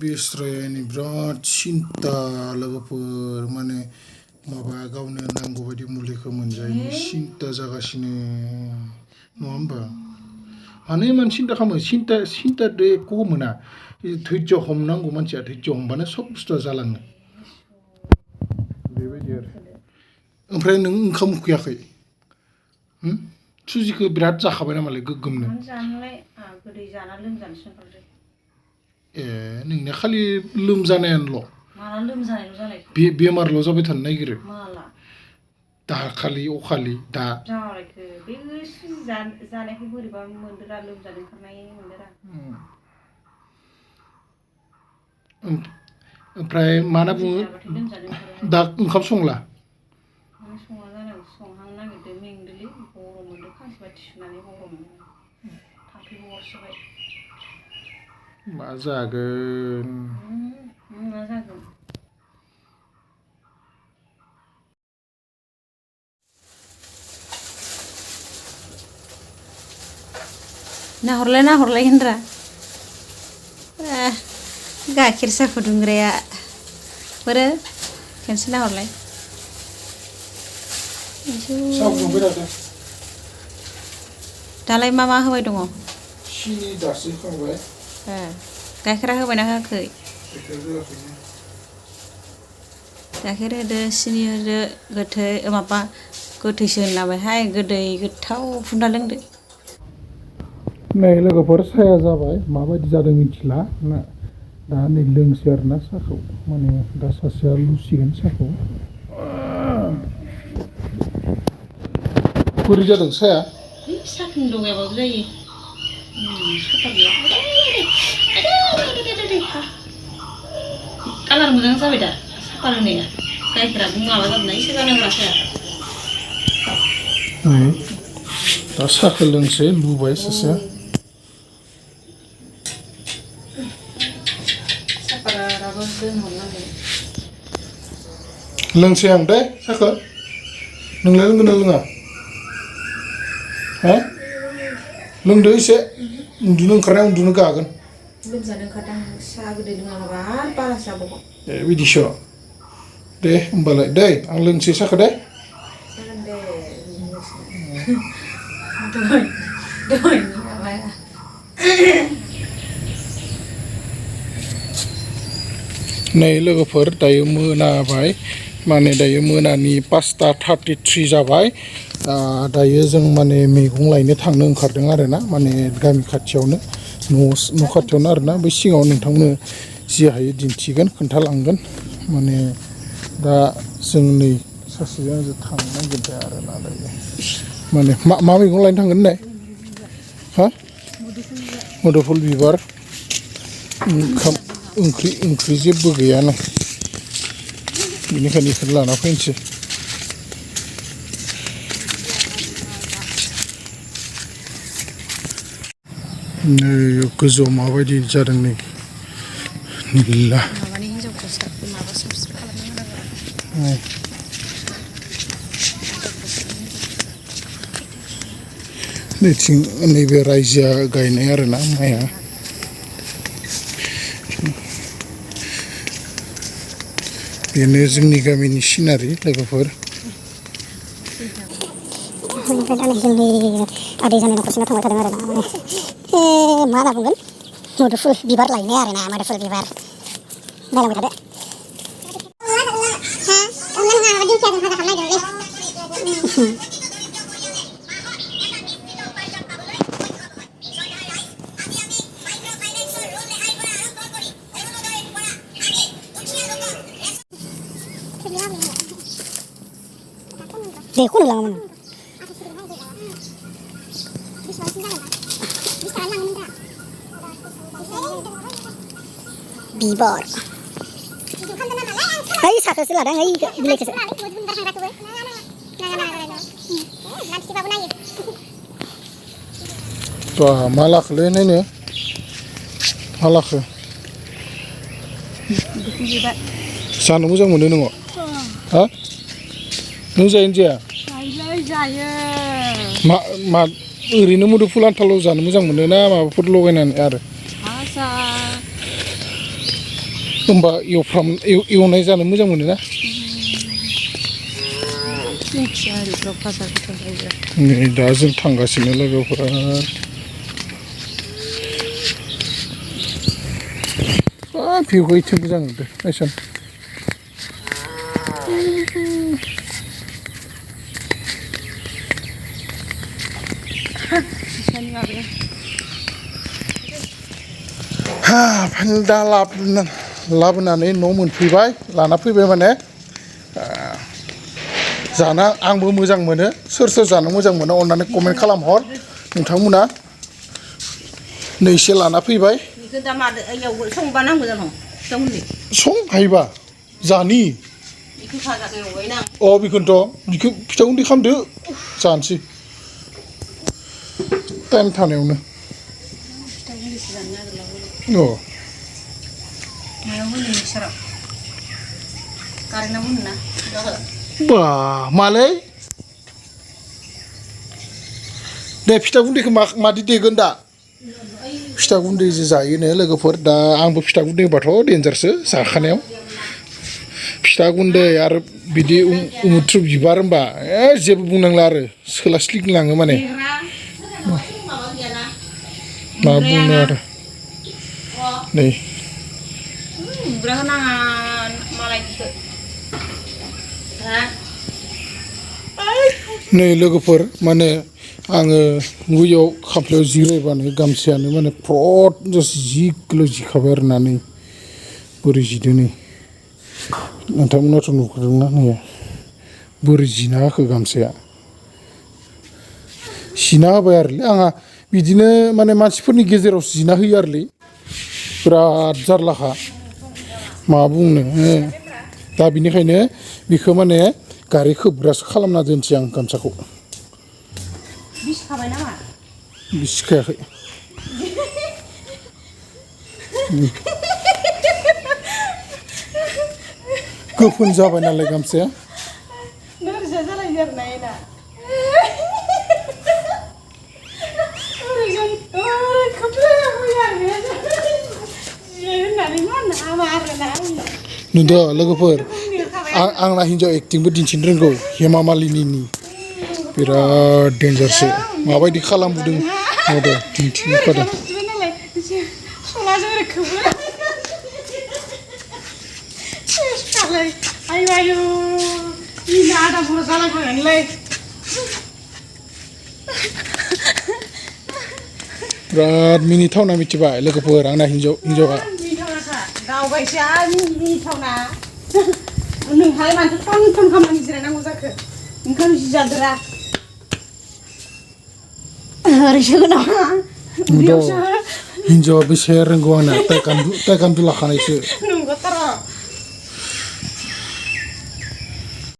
बेस्रायनि बिराद सिन्था लोगोफोर माने माबा गावनो नांगौ बायदि मुलिखौ मोनजायैनि सिन्था जागासिनो नङा होमबा मानो इमान सिन्था खालामो सिन्थादो एख' मोना धैर्य हमनांगौ मानसिया धैर्य हमबानो सब बुस्थुआ जालाङो बेबायदि आरो ओमफ्राय नों ओंखाम उखैयाखै सुजिखौ बिराद जाखाबाय नामालाय गोगोमनो जानोलाय गोदै जाना लोमजानोसो ओंखारदों ए नोंनिया खालि लोमजानायानोल' माला लोमजानायल' जानाय बेमारल' जाबाय थानो नागिरो माला दाखालि अखालि दा जालायखो बे जानायखौ बोरैबा मोनदोरा लोमजानो ओंखारनाय मोनदोरा ओमफ्राय मा होनना बुङो दा ओंखाम संला संहा जानांगौ संहां नागिरदों मेंदोलै गरम मोनदों खांसि बाथि सुनानै गरम मोनो थाम्फैबो अरसोबाय मा जागोन मा जागोन नाहरलाय होनरा गाइखेर साहा फुदुंग्राया बोरो खेनसे नाहरलाय दालाय मा होबाय दङ सिनि दासो खांबाय गाइखेरा होबायना होआखै गाइखेर होदो सिनि होदो गोथै माबा गोथैसो होनलाबायहाय गोदै गोथाव फुदुंना लोंदो नै लोगोफोर साया जाबाय माबायदि जादों मिथिला दा नै लोंसै आरोना साहाखौ माने दा सासेया लुसिगोन साहाखौ बोरै जादों साया साहा फुदुंगायाबाबो जायो कालार मोजां जाबाय दा साफा होनाया गाइखेराबो माबा जाबोनाय एसे जानांगौ साया दा साहाखौ लोंसै लुबाय सासेया लोंसै आं दे साहाखौ नोंलाय लोंगोन ना लोङा हा लोंदो एसे उन्दुनो ओंखारनाया उन्दुनो गागोन लोमजानो ओंखारदों साहा गोदै लोङाबा आरो बारासो जाबावगोन ए बिदिसो दे होमबालाय दै आं लोंसै साहाखौ दे जागोन दे दहायनि माबाया नै लोगोफोर दायो मोनाबाय माने दायो मोनानि 5:33 जाबाय दायो जों माने मैगं लायनो थांनो ओंखारदों आरोना माने गामि खाथियावनो न' खाथियावनो आरोना बै सिगाङाव नोंथांनो जि हायो दिन्थिगोन खोन्थालांगोन माने दा जों नै सासेजों आंजों थांनो नागिरदों आरोना दायो माने मा मैगं लायनो थांगोन होननाय हा मोदोमफुल बिबार ओंख्रि जेबो गैयानो बेनिखायनो बेखौनो लाना फैनोसै नै गोजौआव माबायदि जादों नै निला माबानि हिन्जावखौ माबा साबस्क्राइब खालामनो नैथिं नैबे रायजोआ गायनाय आरोना माइआ बेनो जोंनि गामिनि सिनारि लोगोफोर जोंनि आदै जानाय न'खरसिम थांबाय थादों आरोना मा होनना बुंगोन मुदुफुल बिबार लायनाय आरोना मुदुफुल बिबार नायलांबाय थादो देखो ना लांगोन बिबार ओइ साखोसो लादों ओइ बिलाइखोसो मा लाखोलै नायनो मा लाखो जानो मोजां मोनो नोङो हा नों जायोना जाया जायो मा ओरैनो मुदुफुल आन्थाल' जानो मोजां मोनो ना माबाफोर लगायनानै आरो भाजा होमबा एवनाय जानो मोजां मोनो ना मिथिया आरिफ्राव फाजा गोथाव जायो नै दा जों थांगासिनो लोगोफोरा भिउखौ एसे मोजां नुदों नायसन फैसानि माबाया दा लाबोनानै न' मोनफैबाय लाना फैबाय माने जाना आंबो मोजां मोनो सोर सोर जानो मोजां मोनो अननानै कमेन्ट खालामहर नोंथांमोना नै एसे लाना फैबाय बेखौ दा मादो एयाव संबा नांगौ जानो सं हायोबा जानि बेखौ फाजाखौ एवबायना बेखौनोथ' बेखौ फिथा गुन्दै खालामदो जानोसै टाइम थानायावनो फिथा गुन्दैसो जानो नागिरलाबायो मायाव होनो मिक्साराव कारेन्टआव होनो ना बा मालै दे फिथा गुन्दैखौ मादि देगोन दा फिथा गुन्दैजों जायोनो लोगोफोर दा आंबो फिथा गुन्दै होबाथ' डेन्जारसो जाखानायाव फिथा गुन्दै आरो बिदि उमुथ्रु बिबार होनबा जेबो बुंनांला आरो सोलास्लिंलाङो माने मा बुंनो आरो नै बुंग्रा होनाङा मालायखौ नै लोगोफोर माने आङो बैयाव खामफ्लायाव जिरायबानो गामसायानो माने फ्रद जि किल' जिखाबाय आरो ना नै बोरै जिदों नै नोंथांमोनाथ' नुखादोंना नै बोरै जिना होखो गामसाया सिना होबाय आरोलै आंहा बिदिनो माने मानसिफोरनि गेजेराव जिना होयो आरोलै बिराद जारलाखा मा बुंनो दा बिनिखायनो बेखौ माने गारि खोबग्रासो खालामना दोनसै आं गामसाखौ बिसिखाबाय नामा बिसिखायाखै गोफोन जाबाय नालाय गामसाया नोरजिया जालायदो आरो ना एना नुदों लोगोफोर आंना हिन्जाव एक्टिंबो दिन्थिनो रोंगौ हेमा मालिनीनि बिराद डेन्जारसो माबायदि खालामबोदों नुदों दिन्थिबोखादों बिराद मिनिथावना मिथिबाय लोगोफोर आंना हिन्जावा गावबायसो मिनिथावना नोंहाय मानोथो टन टन खामानि जिरायनांगौ जाखो ओंखाम जि जादोरा ओरैसो नामा हिन्जावा बेसे रोंगौ आंना टाइकान्डु लाखानायसो